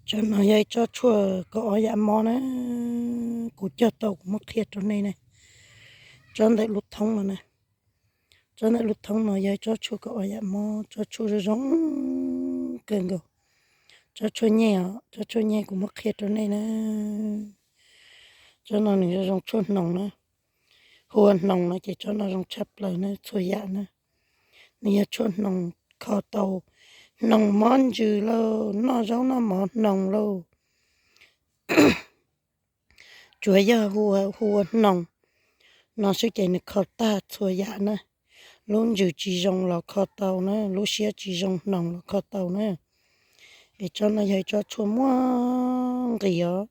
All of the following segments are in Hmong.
Tsob no yog ib tsob tshuaj kaum ob yam mob na, kuv cog tau kuv muab qhia rau nej na. Tsob ntawm lub thoob no na, tsob ntawm lub thoob no yog ib tsob tshuaj kaum ob yam mob, tsob tshuaj zoo zoo kawg nkaus. Tsob tshuaj nyeg os, tsob tshuaj nyeg kuv muab qhia rau nej na. Tsob no nws zoo zoo tshuaj hnoos na, hu ua hnoos no ces tsob no zoo tshaj plaws na txhua yam na. Nws yog tshuaj hnoos, kho tau hnoos, mob ntsws lauj, noj zaub noj mov hnoos lauj. Tsuav yog hu ua hnoos no xwb ces nws kho tag txhua yam na. Lub ntsws tsis zoo los kho tau na, lub siab tsis zoo hnoos los kho tau na. Es tsob no yog ib tsob tshuaj muaj nqis os.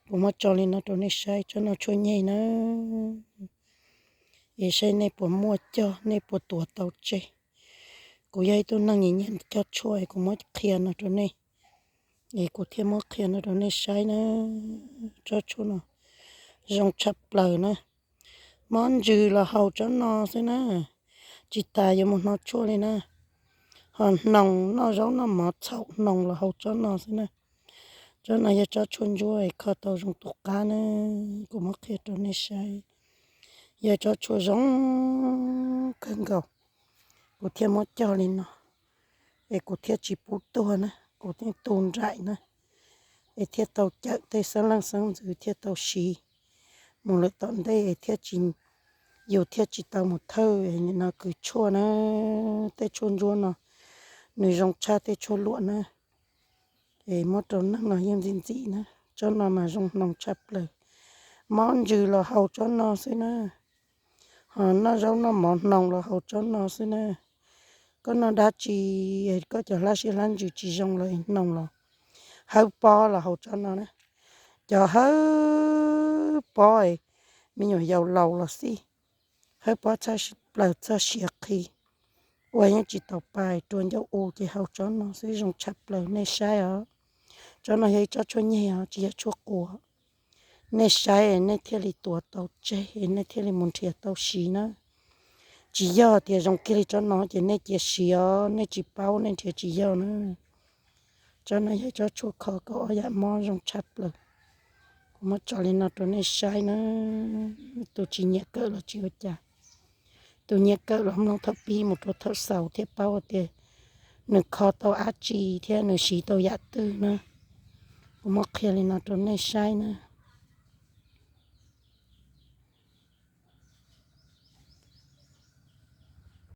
Kuv muab tso li no rau nej saib, tsob no tshuaj nyeg na. Es saib nej puas muaj cog, nej puas tuav tau tseg. Kuv yog ib tug neeg nyiam nyiam cog tshuaj es kuv muab qhia no rau nej. Es kuv thiaj muab qhia no rau nej saib na. Tsob tshuaj no zoo tshaj plaws na. Mob ntsws los haus tsob no xwb na. Tsis tas yuav mus hnov tshuaj li na. Ho hnoos, noj zaub noj mov txhaum hnoos los haus tsob no xwb na. Tsob no yog tsob tshuaj ntsuab es kho tau zoo tus qab na. Kuv muab qhia rau nej saib. Yog tsob tshuaj zoo kawg nkaus, kuv thiaj muab cog li no. Es kuv thiaj tsis pub tuag na, kuv thiaj tu nraim na. Es thiaj tau cawm tej xeeb leej xeeb ntxwv thiaj tau siv mus lawm tom ntej es thiaj tsis, yus thiaj tsis tau mus thawj no kws tshuaj na. Tej tshuaj ntsuab no nws zoo tshaj tej tshuaj luam na. Es muab rau neeg no yeej ntxim ntxim na. Tsob no mas zoo hnoos tshaj plaws. Mob ntsws los haus tsob no xwb na. Ho noj zaub noj mov hnoos los haus tsob no xwb na. Koj noj dab tsi, koj cov hlab siab hlab ntsws tsis zoo los hnoos los hawb pob los haus tsob no na. Cov hawb pob, me nyuam yaus laus los xij, hawb pob txhaj plaws txog siav qhi, ua yeej tsis tau pa, rua ncauj u ces haus tsob no xwb zoo tshaj plaws nej saib os. Tsob no yog ib tsob tshuaj nyeg os, tsis yog tshuaj quas. Nej saib nej thiaj li tuav tau tseg, nej thiaj li mus nrhiav tau siv na. Tsis yog tias zoo kiag li tsob no ces nej cia siv os, nej tsis paub nej nrhiav tsis yog na. Tsob no yog tsob tshuaj kho kaum ob yam mob zoo tshaj plaws. Kuv muab tso li no rau nej saib na. Tus tsis nyiam kawm los tsis ua cas, tus nyiam kawm los mloog thaum pib mus rau thaum xaus thiaj paub tias nws kho tau dab tsi thiab nws siv tau yam twg na. Kuv muab qhia li no rau nej saib na.